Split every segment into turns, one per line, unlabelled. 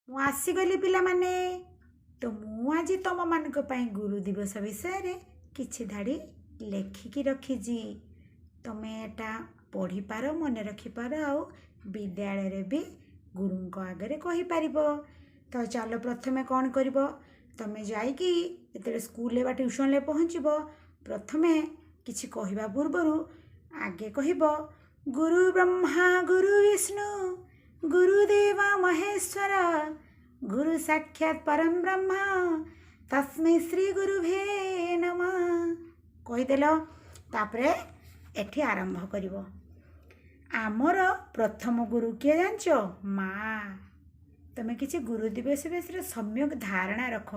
ମୁଁ ଆସିଗଲି ପିଲାମାନେ। ତ ମୁଁ ଆଜି ତୁମମାନଙ୍କ ପାଇଁ ଗୁରୁ ଦିବସ ବିଷୟରେ କିଛି ଧାଡ଼ି ଲେଖିକି ରଖିଛି। ତୁମେ ଏଟା ପଢ଼ିପାର, ମନେ ରଖିପାର ଆଉ ବିଦ୍ୟାଳୟରେ ବି ଗୁରୁଙ୍କ ଆଗରେ କହିପାରିବ। ତ ଚାଲ, ପ୍ରଥମେ କ'ଣ କରିବ? ତୁମେ ଯାଇକି ଯେତେବେଳେ ସ୍କୁଲରେ ବା ଟ୍ୟୁସନରେ ପହଞ୍ଚିବ, ପ୍ରଥମେ କିଛି କହିବା ପୂର୍ବରୁ ଆଗେ କହିବ, ଗୁରୁ ବ୍ରହ୍ମା ଗୁରୁ ବିଷ୍ଣୁ ଗୁରୁଦେବ ମହେଶ୍ୱର, ଗୁରୁ ସାକ୍ଷାତ ପରମ ବ୍ରହ୍ମ ତସ୍ମୈ ଶ୍ରୀ ଗୁରୁଭେ ନମଃ। କହିଦେଲ, ତାପରେ ଏଠି ଆରମ୍ଭ କରିବ। ଆମର ପ୍ରଥମ ଗୁରୁ କିଏ ଜାଣିଛ? ମା। ତମେ କିଛି ଗୁରୁ ଦିବସ ବିଷୟରେ ସମ୍ୟକ ଧାରଣା ରଖ।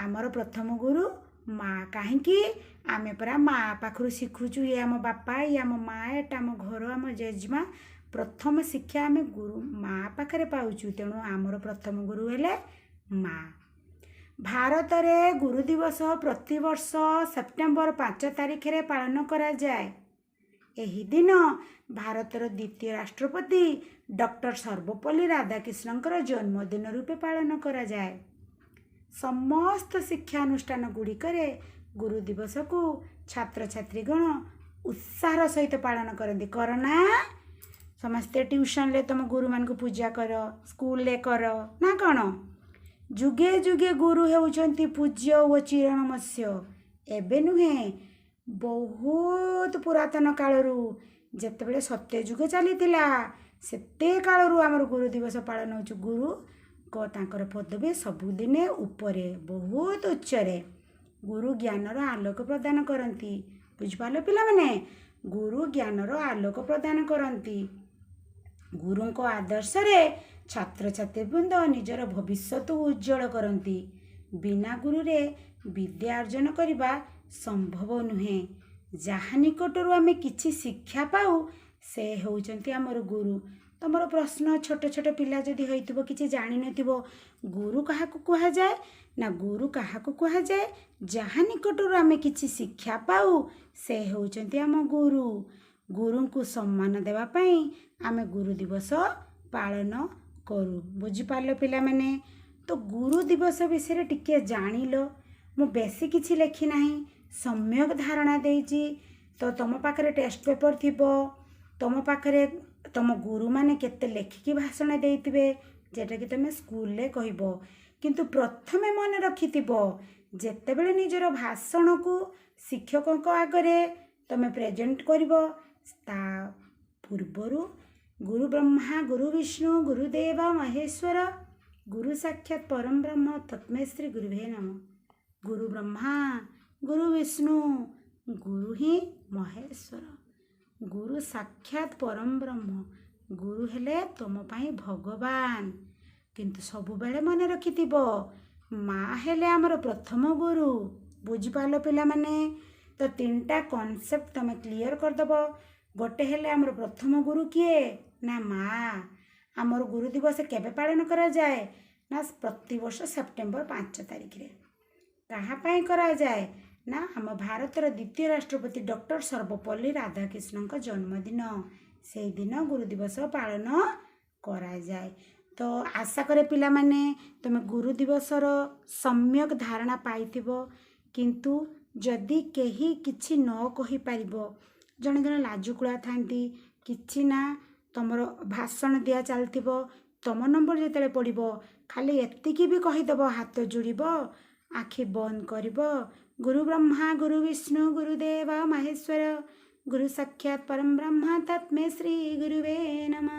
ଆମର ପ୍ରଥମ ଗୁରୁ ମା। କାହିଁକି? ଆମେ ପରା ମା ପାଖରୁ ଶିଖୁଛୁ। ଇଏ ଆମ ବାପା, ଇଏ ଆମ ମା, ଏଟା ଆମ ଘର, ଆମ ଜେଜେମା। ପ୍ରଥମ ଶିକ୍ଷା ଆମେ ଗୁରୁ ମା ପାଖରେ ପାଉଛୁ। ତେଣୁ ଆମର ପ୍ରଥମ ଗୁରୁ ହେଲେ ମା। ଭାରତରେ ଗୁରୁ ଦିବସ ପ୍ରତିବର୍ଷ ସେପ୍ଟେମ୍ବର 5 ତାରିଖରେ ପାଳନ କରାଯାଏ। ଏହି ଦିନ ଭାରତର ଦ୍ୱିତୀୟ ରାଷ୍ଟ୍ରପତି ଡକ୍ଟର ସର୍ବପଲ୍ଲୀ ରାଧାକୃଷ୍ଣଙ୍କର ଜନ୍ମଦିନ ରୂପେ ପାଳନ କରାଯାଏ। ସମସ୍ତ ଶିକ୍ଷାନୁଷ୍ଠାନ ଗୁଡ଼ିକରେ ଗୁରୁ ଦିବସକୁ ଛାତ୍ରଛାତ୍ରୀଗଣ ଉତ୍ସାହର ସହିତ ପାଳନ କରନ୍ତି। କର ନା ସମସ୍ତେ? ଟ୍ୟୁସନରେ ତୁମ ଗୁରୁମାନଙ୍କୁ ପୂଜା କର, ସ୍କୁଲରେ କର ନା କ'ଣ? ଯୁଗେ ଯୁଗେ ଗୁରୁ ହେଉଛନ୍ତି ପୂଜ୍ୟ ଓ ଚିରନମସ୍ୟ। ଏବେ ନୁହେଁ, ବହୁତ ପୁରାତନ କାଳରୁ, ଯେତେବେଳେ ସତ୍ୟଯୁଗ ଚାଲିଥିଲା, ସେତେ କାଳରୁ ଆମର ଗୁରୁ ଦିବସ ପାଳନ ହେଉଛି। ଗୁରୁଙ୍କ ତାଙ୍କର ପଦବୀ ସବୁଦିନେ ଉପରେ, ବହୁତ ଉଚ୍ଚରେ। ଗୁରୁ ଜ୍ଞାନର ଆଲୋକ ପ୍ରଦାନ କରନ୍ତି। ବୁଝିପାରିଲ ପିଲାମାନେ? ଗୁରୁ ଜ୍ଞାନର ଆଲୋକ ପ୍ରଦାନ କରନ୍ତି। ଗୁରୁଙ୍କ ଆଦର୍ଶରେ ଛାତ୍ରଛାତ୍ରୀ ବୃନ୍ଦ ନିଜର ଭବିଷ୍ୟତକୁ ଉଜ୍ଜଳ କରନ୍ତି। ବିନା ଗୁରୁରେ ବିଦ୍ୟା ଅର୍ଜନ କରିବା ସମ୍ଭବ ନୁହେଁ। ଯାହା ନିକଟରୁ ଆମେ କିଛି ଶିକ୍ଷା ପାଉ, ସେ ହେଉଛନ୍ତି ଆମର ଗୁରୁ। ତମର ପ୍ରଶ୍ନ, ଛୋଟ ଛୋଟ ପିଲା ଯଦି ହେଇଥିବ, କିଛି ଜାଣିନଥିବ, ଗୁରୁ କାହାକୁ କୁହାଯାଏ ନା, ଗୁରୁ କାହାକୁ କୁହାଯାଏ? ଯାହା ନିକଟରୁ ଆମେ କିଛି ଶିକ୍ଷା ପାଉ, ସେ ହେଉଛନ୍ତି ଆମ ଗୁରୁ। ଗୁରୁଙ୍କୁ ସମ୍ମାନ ଦେବା ପାଇଁ ଆମେ ଗୁରୁ ଦିବସ ପାଳନ କରୁ। ବୁଝିପାରିଲ ପିଲାମାନେ? ତ ଗୁରୁ ଦିବସ ବିଷୟରେ ଟିକେ ଜାଣିଲ। ମୁଁ ବେଶୀ କିଛି ଲେଖି ନାହିଁ, ସମ୍ୟକ ଧାରଣା ଦେଇଛି। ତ ତୁମ ପାଖରେ ଟେଷ୍ଟ ପେପର୍ ଥିବ, ତୁମ ପାଖରେ ତୁମ ଗୁରୁମାନେ କେତେ ଲେଖିକି ଭାଷଣ ଦେଇଥିବେ, ଯେଉଁଟାକି ତୁମେ ସ୍କୁଲରେ କହିବ। କିନ୍ତୁ ପ୍ରଥମେ ମନେ ରଖିଥିବ, ଯେତେବେଳେ ନିଜର ଭାଷଣକୁ ଶିକ୍ଷକଙ୍କ ଆଗରେ ତୁମେ ପ୍ରେଜେଣ୍ଟ କରିବ, ତା ପୂର୍ବରୁ ଗୁରୁ ବ୍ରହ୍ମା ଗୁରୁ ବିଷ୍ଣୁ ଗୁରୁଦେବ ମହେଶ୍ୱର, ଗୁରୁ ସାକ୍ଷାତ ପରମ ବ୍ରହ୍ମ ତସ୍ମୈ ଶ୍ରୀ ଗୁରୁଭେ ନମଃ। ଗୁରୁ ବ୍ରହ୍ମା ଗୁରୁ ବିଷ୍ଣୁ ଗୁରୁ ହିଁ ମହେଶ୍ୱର, ଗୁରୁ ସାକ୍ଷାତ ପରମ ବ୍ରହ୍ମ। ଗୁରୁ ହେଲେ ତୁମ ପାଇଁ ଭଗବାନ। କିନ୍ତୁ ସବୁବେଳେ ମନେ ରଖିଥିବ, ମା ହେଲେ ଆମର ପ୍ରଥମ ଗୁରୁ। ବୁଝିପାରିଲ ପିଲାମାନେ? ତ ତିନିଟା କନସେପ୍ଟ ତୁମେ କ୍ଲିଅର କରିଦେବ। ଗୋଟେ ହେଲେ ଆମର ପ୍ରଥମ ଗୁରୁ କିଏ ନା ମା। ଆମର ଗୁରୁ ଦିବସ କେବେ ପାଳନ କରାଯାଏ ନା ପ୍ରତିବର୍ଷ ସେପ୍ଟେମ୍ବର 5 ତାରିଖରେ। କାହା ପାଇଁ କରାଯାଏ ନା ଆମ ଭାରତର ଦ୍ୱିତୀୟ ରାଷ୍ଟ୍ରପତି ଡକ୍ଟର ସର୍ବପଲ୍ଲୀ ରାଧାକୃଷ୍ଣଙ୍କ ଜନ୍ମଦିନ, ସେଇଦିନ ଗୁରୁ ଦିବସ ପାଳନ କରାଯାଏ। ତ ଆଶା କରେ ପିଲାମାନେ, ତୁମେ ଗୁରୁ ଦିବସର ସମ୍ୟକ ଧାରଣା ପାଇଥିବ। କିନ୍ତୁ ଯଦି କେହି କିଛି ନ କହିପାରିବ, ଜଣେ ଜଣେ ଲାଜକୁଳା ଥାନ୍ତି, କିଛି ନା, ତୁମର ଭାଷଣ ଦିଆ ଚାଲିଥିବ, ତୁମ ନମ୍ବର ଯେତେବେଳେ ପଡ଼ିବ, ଖାଲି ଏତିକି ବି କହିଦେବ, ହାତ ଯୋଡ଼ିବ, ଆଖି ବନ୍ଦ କରିବ, ଗୁରୁ ବ୍ରହ୍ମା ଗୁରୁ ବିଷ୍ଣୁ ଗୁରୁଦେବ ମହେଶ୍ୱର, ଗୁରୁ ସାକ୍ଷାତ ପରମ ବ୍ରହ୍ମ ତସ୍ମୈ ଶ୍ରୀ ଗୁରୁବେ ନମଃ।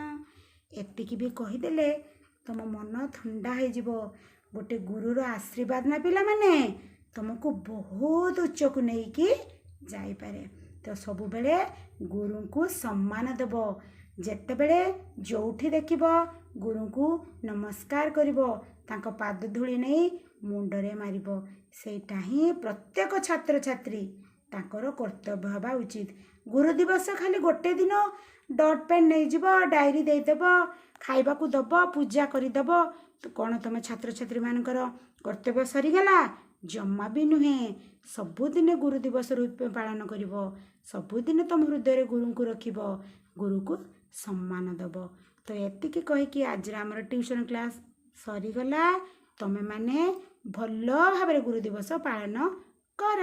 ଏତିକି ବି କହିଦେଲେ ତୁମ ମନ ଥଣ୍ଡା ହେଇଯିବ। ଗୋଟେ ଗୁରୁର ଆଶୀର୍ବାଦ ନା ପିଲାମାନେ, ତୁମକୁ ବହୁତ ଉଚ୍ଚକୁ ନେଇକି ଯାଇପାରେ। ତ ସବୁବେଳେ ଗୁରୁଙ୍କୁ ସମ୍ମାନ ଦେବ। ଯେତେବେଳେ ଯେଉଁଠି ଦେଖିବ, ଗୁରୁଙ୍କୁ ନମସ୍କାର କରିବ, ତାଙ୍କ ପାଦ ଧୂଳି ନେଇ ମୁଣ୍ଡରେ ମାରିବ। ସେଇଟା ହିଁ ପ୍ରତ୍ୟେକ ଛାତ୍ରଛାତ୍ରୀ ତାଙ୍କର କର୍ତ୍ତବ୍ୟ ହେବା ଉଚିତ। ଗୁରୁ ଦିବସ ଖାଲି ଗୋଟେ ଦିନ ଡଟ୍ ପେନ୍ ନେଇଯିବ, ଡାଏରୀ ଦେଇଦେବ, ଖାଇବାକୁ ଦେବ, ପୂଜା କରିଦେବ, କ'ଣ ତୁମ ଛାତ୍ରଛାତ୍ରୀମାନଙ୍କର କର୍ତ୍ତବ୍ୟ ସରିଗଲା? ଜମା ବି ନୁହେଁ। ସବୁଦିନ ଗୁରୁ ଦିବସ ରୂପେ ପାଳନ କରିବ। ସବୁଦିନ ତୁମ ହୃଦୟରେ ଗୁରୁଙ୍କୁ ରଖିବ, ଗୁରୁକୁ ସମ୍ମାନ ଦେବ। ତ ଏତିକି କହିକି ଆଜିର ଆମର ଟ୍ୟୁସନ୍ କ୍ଲାସ୍ ସରିଗଲା। ତମେମାନେ ଭଲ ଭାବରେ ଗୁରୁ ଦିବସ ପାଳନ କର।